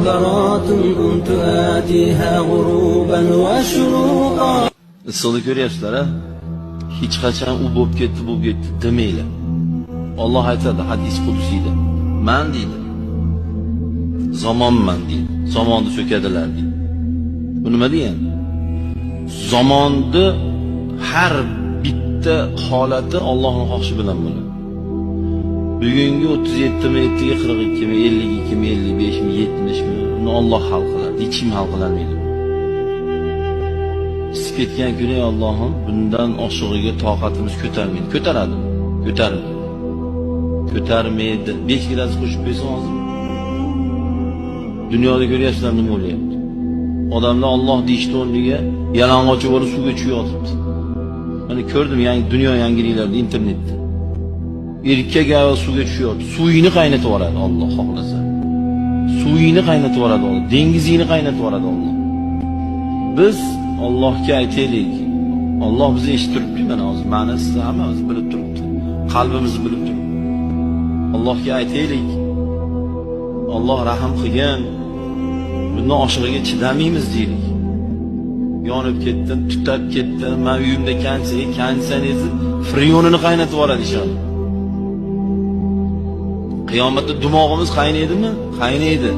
عبرات كنت آتيها غروبا وشروقا. Issiqni ko'ryapsizlar, a? Hech qachon u bo'lib ketdi, bu bo'lib ketdi demanglar. Alloh aytadi hadis qudsiyda. Man deydi. Zamonman deydi. Zamonni so'kadilar deydi. Bu nima degani? Zamonni har bitta holati Allohning xohishi bilan bo'ladi. Bugungi 37 mi, ertaga 42 mi, 52 mi, 55 mi, 70 mi? Uni Alloh hal qiladi. Hech kim hal qilolmaydi. Isib ketgan kuni Allohim bundan oshig'iga toqatimiz ko'tarmaydi. Ko'taradimi? Ko'tarmaydi. Ko'tarmaydi. 5 gradus qo'shib qo'ysa hozir. Dunyoda ko'ryapsizlar nima bo'lyapti. Odamlar Alloh deyishdi o'rniga yalang'och bo'lib suvga tushayotibdi. Mana ko'rdim yangi dunyo yangiliklarida internetda. Erkak ayol suvga tushyapti. Suvini qaynatib yuboradi Alloh xohlasa. Suvini qaynatib yuboradi Alloh. Dengizini qaynatib yuboradi Alloh. Biz Allohga aytaylik. Alloh bizni eshitib turibdi mana hozir. Ma'ni sizni hammamiz bilib turibdi. Qalbimizni bilib turibdi. Allohga aytaylik. Alloh rahim qilgan. Bundan oshig'iga chidamaymiz deylik. Yonib ketdim, tutab ketdim. Men uyimda konditsionerni friyonini qaynatib yuboradi inshaalloh. Qiyomatda dimog'imiz qaynaydimi? Qaynaydi.